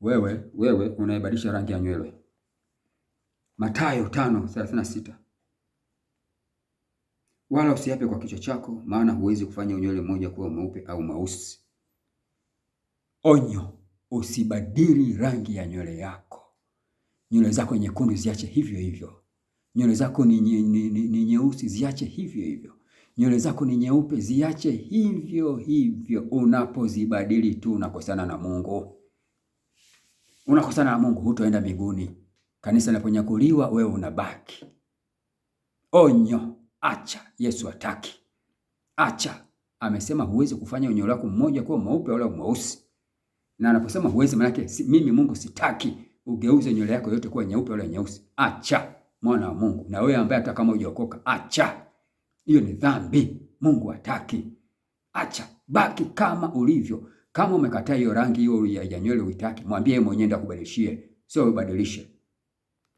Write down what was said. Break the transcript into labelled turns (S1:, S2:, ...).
S1: Wewe unaibadilisha rangi ya nywele. Mathayo 5:36. Wala usiape kwa kichwa chako, maana huwezi kufanya unywele mmoja kuwa mweupe au mweusi. Onyo, usibadili rangi ya nywele yako. Nywele zako nyekundu ziache hivyo hivyo. Nywele zako ni nyeusi ziache hivyo hivyo. Nywele zako ni nyeupe ziache hivyo hivyo. Unapozibadili tu unakosana na Mungu, unakosana na Mungu, hutoenda mbinguni. Kanisa linaponyakuliwa, wewe unabaki. Onyo, acha. Yesu hataki, acha. Amesema huwezi kufanya unywele wako mmoja kuwa mweupe wala mweusi, na anaposema huwezi, maana yake si, mimi Mungu sitaki ugeuze nywele yako yote kuwa nyeupe wala nyeusi. Acha, mwana wa Mungu. Na wewe ambaye hata kama hujaokoka, acha. Hiyo ni dhambi, Mungu hataki. Acha, baki kama ulivyo. Kama umekataa hiyo rangi hiyo ya nywele uitaki, mwambie yeye mwenyewe ndiye akubadilishie, sio ubadilishe.